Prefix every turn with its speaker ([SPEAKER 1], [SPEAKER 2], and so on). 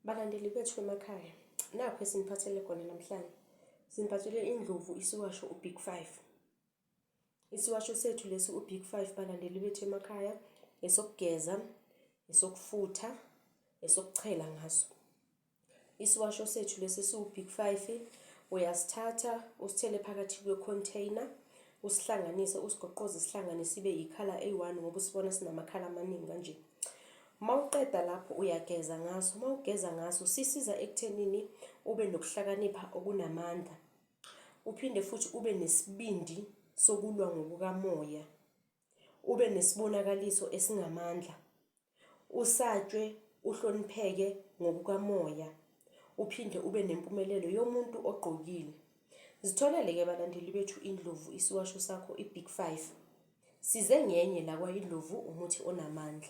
[SPEAKER 1] Balandeli bethu emakhaya, nakhu esiniphathele khona namhlanje. Siniphathele indlovu isiwasho uBig Five. Isiwasho sethu lesi uBig Five balandeli bethu emakhaya, esokugeza, esokufutha, esokuchela ngaso. Isiwasho sethu lesi siwu-Big Five, uyasithatha usithele phakathi kwe-container, usihlanganise usigoqoze sihlangane sibe yikhala eyi-one ngoba usibona sinamakhala amaningi kanje. Mawuqeda lapho uyageza ngaso, mawugeza ngaso sisiza ekuthenini ube nokuhlakanipha okunamandla, uphinde futhi ube nesibindi sokulwa ngokukamoya, ube nesibonakaliso esingamandla. Usatshwe, uhlonipheke ngokukamoya, uphinde ube nempumelelo yomuntu ogqokile. Zitholele-ke balandeli bethu Indlovu isiwasho sakho i-Big Five. Size ngenye la kwa-Indlovu umuthi onamandla.